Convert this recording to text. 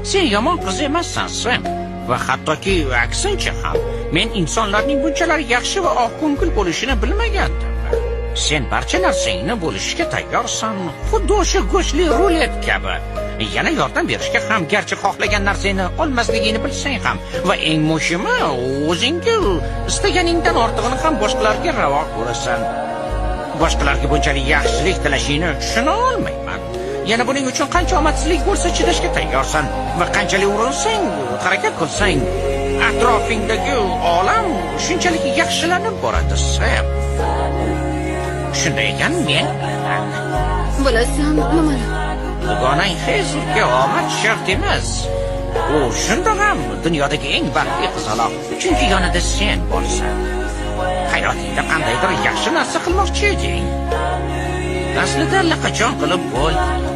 Sen yomon qiz emassan, Sem. Va hattoki aksincha ham. Men insonlarning bunchalar yaxshi va oqko'ngil bo'lishini bilmagandim. Sen barcha narsangni bo'lishga tayyorsan, xuddi o'sha go'shtli rulet kabi. Yana yordam berishga ham, garchi xohlagan narsangni olmasligingni bilsang ham, va eng muhimi, o'zingga istaganingdan ortig'ini ham boshqalarga ravo ko'rasan. Boshqalarga bunchalik yaxshilik tilashingni tushuna olmayman. Yana buning uchun qancha omadsizlik bo'lsa chidashga tayyorsan va qanchalik urinsang, harakat qilsang, atrofingdagi olam shunchalik yaxshilanib boradi, Sem. Shunday ekan, men Bilasan nimani? Dugonang Hazelga omad shart emas. U shundoq ham dunyodagi eng baxtli qizaloq, chunki yonida sen borsan. Hayotingda qandaydir yaxshi narsa qilmoqchi eding. Aslida allaqachon qilib bo'lding.